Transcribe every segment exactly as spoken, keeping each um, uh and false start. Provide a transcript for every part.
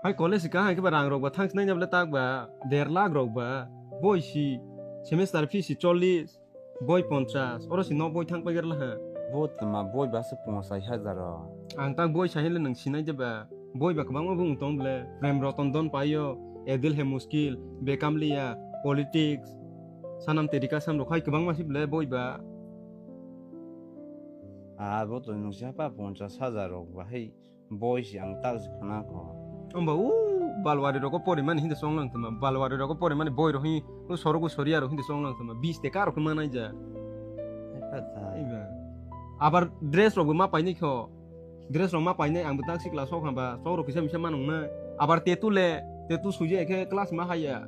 Hai college si kaham khe ba rang rok ba thang sinai bole tak ba der lakh rok ba boi si semester fee si chollish boi ponchas oro si no boi thang pagar laha. Bo tma boi ba se ponchas hajar o. Ang tak boi sai le nang sinai de ba boi ba kwbangma bung tong bole Prem Ratan Dhan Payo, Ye Dil Hai Mushkil, Bekam Liya, Politics, Sanam Teri Kasam rok hai kwbangma si bole boi ba. Ah, bo to nung si hapa ponchas hajar rok ba hai. Boi si ang tak si khna ko. Omba u balwari rogo porimani hindi songlang tama. Balwari rogo porimani boi rohi u sorogu soria rohi hindi songlang tama. Bis te karo khe manai ja. Hai pha ta. Iba. Abar dress rok bo ma painai kho. Dress rok ma painai ang bo tak si class o khamba. Sok rok kisa misa manung na. Abar tetu le, tetu suji ekhe class ma haya.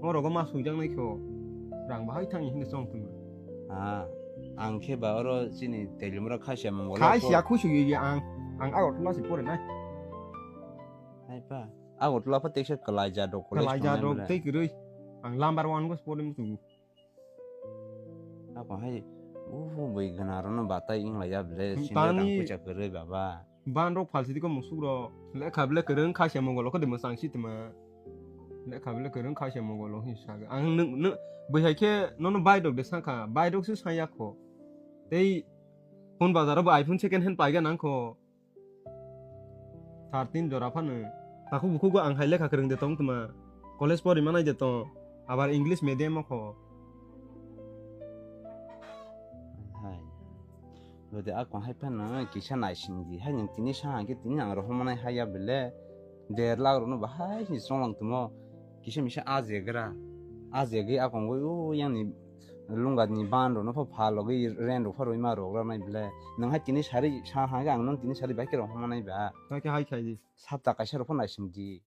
O rogo ma sujak nai kho. Rang bahai thang hindi song tama. Ah. Ang khe ba oro chini telimura khasia mongol. Khasia khusu ye ang. Ang Agartala se pore nai. Hai pa. Agartala pa teksa kalai ja dok college. Kalai ja dok tei kwrwi. Ang number one go se pore mutu. Apa hai. Uhu bai gana rono batai ing laya ble. Tani. Sinda dang pucha kwrwi baba. Ban rok phalsi diko musuk rok. Lekha bele kwrwng khaisa mogol khe de mwsang si tma. Lekha bele kwrwng khaisa mogol hin saga. Ang nwng nwng bwihai khe nono baidok de sakha. Baidok se saya kho. Tei phone bazar bo iPhone second hand paiga nang kho. Thirteen jora phano. Takhuk bukhuk ang hai lekha kwrwng de tong tma. College pori manai de tong. Abar English medium o kho. Hai. Bode akon hai phano kisa naising di. Hai nwng tini sa hangke tini ang rohormanai hai ya bele. Der lakh rokno bahai se chonglang tongmo. Kisa misa ajegra. Ajegwi akon gwi o yang ni lunga ni ban rokno pha phalogwi rent rok pha rwima rok ranai bele. Nwng hai tini sari sa hangke ang nwng tini sari bai khe rohormanai ba. Hai khe hai khai di. Sapta kaisa rok pha naising di.